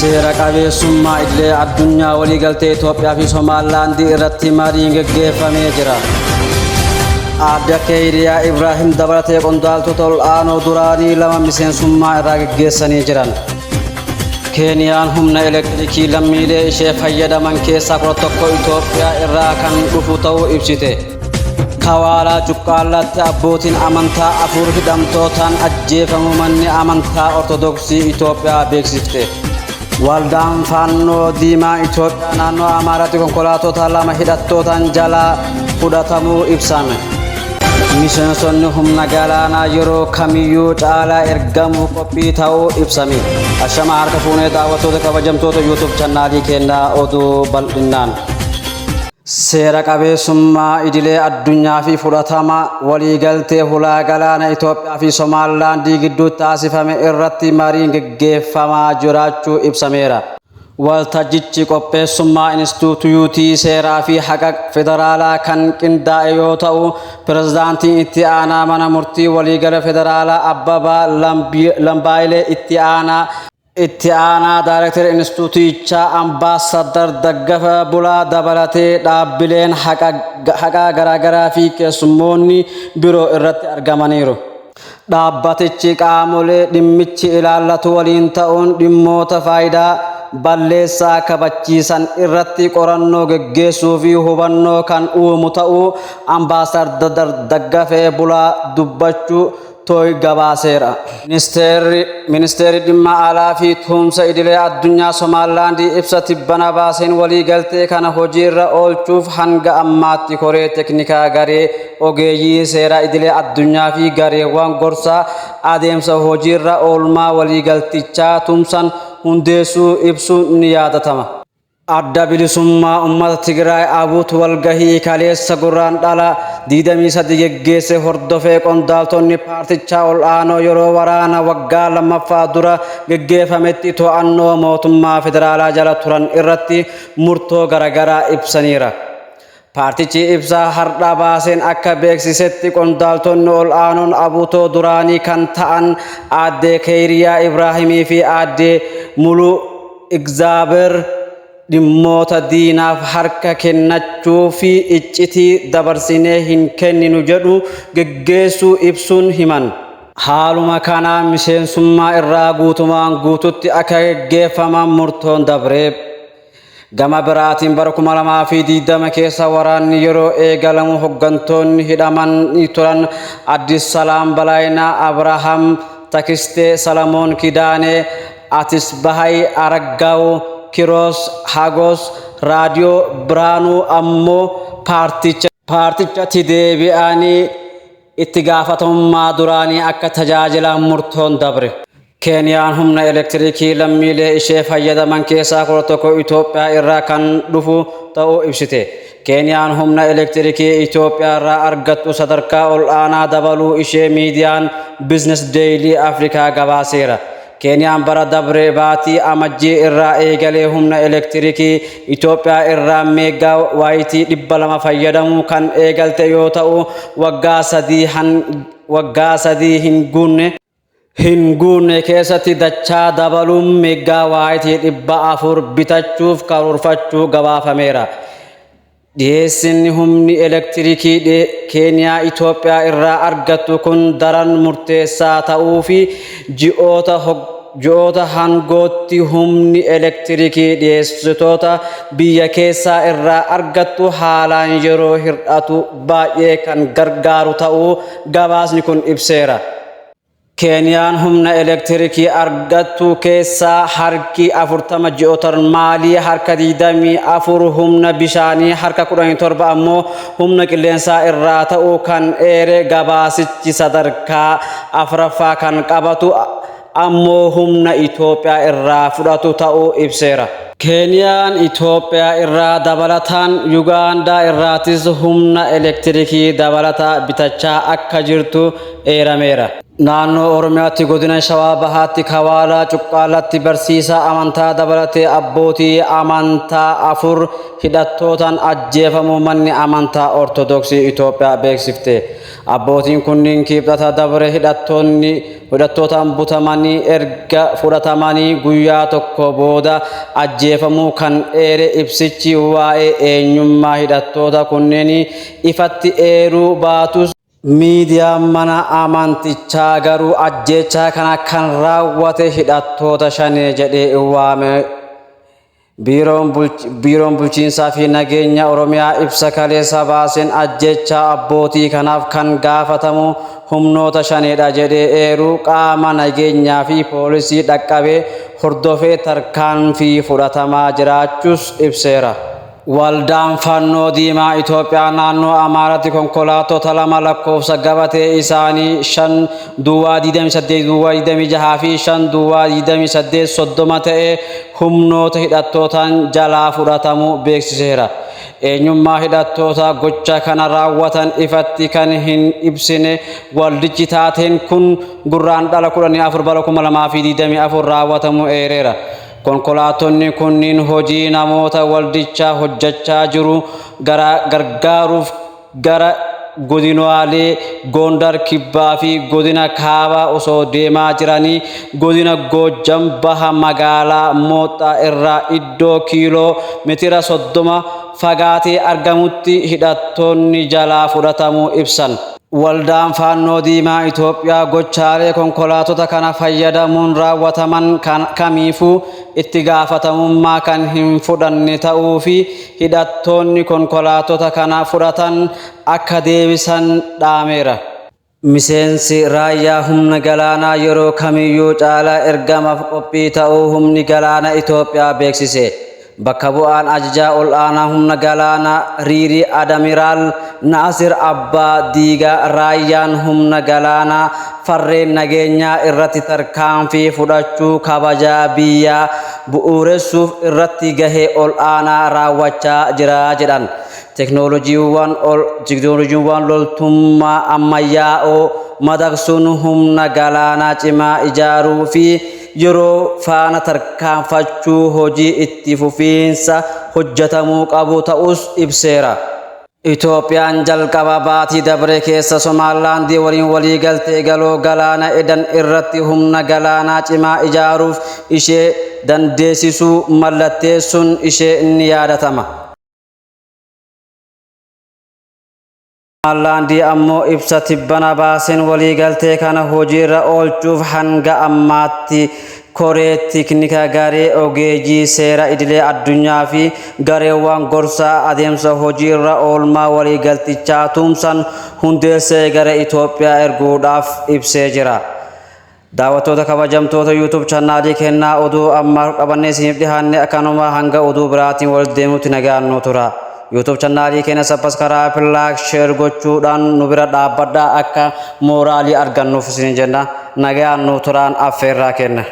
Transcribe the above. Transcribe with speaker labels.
Speaker 1: Seera qabeessummaa idilee addunyaa waliigaltee Itoophiyaa fi Somaalilaandii irratti mariin geggeeffamee jira. Aadde Keeyriyaa Ibraahim dabalatee qondaaltota ol'aanoo duraanii lama miseensummaa irraa geggeessanii jiran. Keeniyaan humna elektirikii lammiilee ishee fayyadaman keessaa 11 Itoophiyaa irraa kan dhufu ta'uu ibsite. Kawaalaa Cuqqaallaatti abbootiin amantaa afur hidhamtootaan ajjeefamuu manni amantaa Ortodoksii Itoophiyaa beeksifte. Waldaan Faannoo Diimaa Itoophiyaa naannoo Amaaraatti konkolaatota lama hidhattootaan jalaa fudhatamuu ibsame. Miseensonni humna galaanaa yeroo kamiyyuu caalaa ergamuuf qophii ta'uu ibsame. Ashama harka fuunee daawwattoota kabajamtoota YouTube channaalii keenyaa oduu bal'innaan. Seera qabeessummaa idilee addunyaa fi fudhatama waliigaltee hulaa galaana Itoophiyaa fi Somaalilaandii gidduutti taasifame irratti mariin geggeeffamaa jiraachuu ibsameera. Waltajjichi qopheessummaa Inistituuyuutii Seeraa fi Haqa Federaalaa kan qindaa'e yoo ta'u, Pirezidaantiin Itti Aanaa Mana Murtii Waliigala Federaalaa Abbabaa Lambaayilee Itti Aanaa Itti Aanaa Daayirektara Inistituutichaa Ambaasaddar Daggafa Bulaa dabalatee dhaabbileen haqaa garaagaraa fi keessummoonni biroo irratti argamaniiru. Dhaabbatichi qaamolee dhimmichi ilaallatu waliin ta'uun dhimmoota faayidaa balleessaa kabachiisan irratti qorannoo geggeessuu fi hubannoo kan uumu ta'uu Ambaasaddar Daggafee Bulaa dubbachuu toi gabaaseera. Ministeerri Dhimma Alaa fi Tumsa Idilee Addunyaa Somaalilaandii ibsa tibbana baaseen waliigaltee kana hojiirra oolchuuf hanga ammaatti koree teknikaa garee ogeeyyii seeraa idilee addunyaa fi gareewwan gorsaa adeemsa hojiirra oolmaa waliigaltichaa tumsan hundeessuu ibsuun ni yaadatama. Adda Bilisummaa Ummata Tigraay ABUT walgahii kaleessa Gurraandhala 23 geggeesse hordofee qondaaltonni paartichaa ol'aanoo yeroo waraana waggaa lammaffaa dura geggeeffametti to'annoo mootummaa federaalaa jala turan irratti murtoo garagaraa ibsaniira. Paartichi ibsa har'a baaseen akka beeksisetti qondaaltonni ol'aanoon Abutoo duraanii kan ta'an aadde Keeyriyaa Ibraahimii fi aadde Muluu Igzaabeer dhimmoota diinaaf harka kennachuu fi iccitii dabarsinee hin kenninu jedhu geggeessuu ibsuun himan. Haaluma kanaan miseensummaa irraa guutumaan guututti akka geggeeffaman murtoon dabre. Gama biraatiin bara 2020 keessa waraanni yeroo eegalamu hoggantoonni hidhamanii turan Addis Salaam Balaayinaa, Abrahaam Takistee, Salamoon Kidaanee, Atisbahay Araggaaw, Kiroos Hagos, Raadiyoo Biraanuu ammoo paartichatti deebi'anii itti gaafatamummaa duraanii akka tajaajilan murtoon dabre. Keeniyaan humna elektirikii lammiilee ishee fayyadaman keessaa 11 Itoophiyaa irraa kan dhufu ta'uu ibsite. Keeniyaan humna elektirikii Itoophiyaa irraa argattu sadarkaa ol'aanaa dabaluu ishee miidiyaan Business Daily Afrikaa gabaaseera. Keeniyaan bara dabre baatii Amajjii irraa eegalee humna elektirikii Itoophiyaa irraa meegaa waayitii 200 fayyadamuu kan eegalte yoo ta'u waggaa sadii hin guunne hin guunne keessatti dachaa dabaluun meegaa waayitii 400 bitachuuf karoorfachuu gabaafameera. Dhiyeessin humni elektirikii Keeniyaa Itoophiyaa irraa argattu kun daran murteessaa ta'uu fi ji'oota hangootti humni elektirikii dhiyeessitoota biyya keessaa irraa argattu haalaan yeroo hir'atu baay'ee kan gargaaru ta'uu gabaasni kun ibseera. Keeniyaan humna elektirikii argattu keessaa harki 40 ji'ootarmaalii, harka 24 humna bishaanii, harka 17 ammoo humna qilleensaa irraa ta'uu kan eere gabaasichi sadarkaa afraffaa kan qabatu ammoo humna Itoophiyaa irraa fudhatu ta'uu ibseera. Keeniyaan Itoophiyaa irraa dabalataan Yugaandaa irraatis humna elektirikii dabalataa bitachaa akka jirtu eerameera. Naannoo Oromiyaatti godina Shawaa Bahaatti Kawaalaa Cuqqaalaatti barsiisaa amantaa dabalatee abbootii amantaa 4 hidhattootaan ajjeefamuu manni amantaa Ortodoksii Itoophiyaa beeksifte. Abbootiin kunniin Kibxata dabre hidhattoonni hidhattootaan butamanii erga fudhatamanii guyyaa tokko booda ajjeefamuu kan eere ibsichi waa'ee eenyummaa hidhattoota kunneenii ifatti eeruu baatus miidiyaan mana amantichaa garuu ajjeechaa kana kan raawwate hidhattoota Shanee jedhee waame. Biiroon Bulchiinsaa fi Nageenya Oromiyaa ibsa kaleessa baaseen ajjeechaa abbootii kanaaf kan gaafatamu humnoota Shaneedha jedhee eeruu qaama nageenyaa fi poolisii dhaqqabee hordofee tarkaanfii fudhatamaa jiraachuus ibseera. Waldaan Fannoo Diimaa Itoophiyaa naannoo Amaaraatti konkolaattota 2 lakkoofsa gabatee isaanii 5 duwwaa 28 duwwaa 26 fi 5 duwwaa 28 30 ta'e humnoota hidhattootaan jalaa fudhatamuu beeksiseera. Eenyummaa hidhattoota gocha kana raawwatan ifatti kan hin ibsine waldichi taateen kun Gurraandhala 14 bara 2024 raawwatamuu eereera. Konkolaattonni kunniin hojii namoota waldichaa hojjachaa jiru gargaaruuf gara godinaalee Gondar Kibbaa fi godina Kaabaa osoo deemaa jiranii godina Goojjam Baha magaalaa Mooxxaa irraa iddoo kiiloo meetira 30 fagaatee argamutti hidhattoonni jalaa fudhatamuu ibsan. Waldaan Faannoo Diimaa Itoophiyaa gochaalee konkolaattota kana fayyadamuun raawwataman kamiifuu itti gaafatamummaa kan hin fudhanne ta'uu fi hidhattoonni konkolaattota kana fudhatan akka deebisan dhaameera. Miseensi raayyaa humna galaanaa yeroo kamiyyuu caalaa ergamaaf qophii ta'uu humni galaana Itoophiyaa beeksise. Bakka bu'aan ajajaa ol'aanaa humna galaanaa Riirii Adamiraal Naasir Abbaa Diigaa raayyaan humna galaanaa farreen nageenyaa irratti tarkaanfii fudhachuu kabajaa biyyaa bu'uuressuuf irratti gahee ol'aanaa raawwachaa jira jedhan. Teknooloojiiwwan loltummaa ammayyaa'oo madaqsuun humna galaanaa cimaa ijaaruu fi yeroo faana tarkaanfachuu hojii itti fufiinsa hojjetamuu qabu ta'us ibseera. Itoophiyaan jalqaba baatii dabre keessa Somaalilaandii waliin waliigaltee galoo galaana Edan irratti humna galaanaa cimaa ijaaruuf ishee dandeessisuu mallatteessuun ishee ni yaadatama. Somaalilaandii ammoo ibsa tibbana baaseen waliigaltee kana hojiirra oolchuuf hanga ammaatti koree teeknika garee ogeeyyii seera idilee addunyaa fi gareewwan gorsaa adeemsa hojiirra oolmaa waliigaltichaa tumsan hundeessee gara Itoophiyaa erguudhaaf ibsee jira. Daawwattoota kabajamtoota YouTube channaalii kennaa, oduu ammaaf qabannee isiniif dhihaanne akkanuma. Hanga oduu biraatiin wal deemuutti nagaan nu tura. YouTube channaalii keenya subscribe, like, share gochuudhaan nu bira dhaabbadhaa, akka mooraalii argannuuf isin jenna. Nagaan nu turaan affeerraa kenna.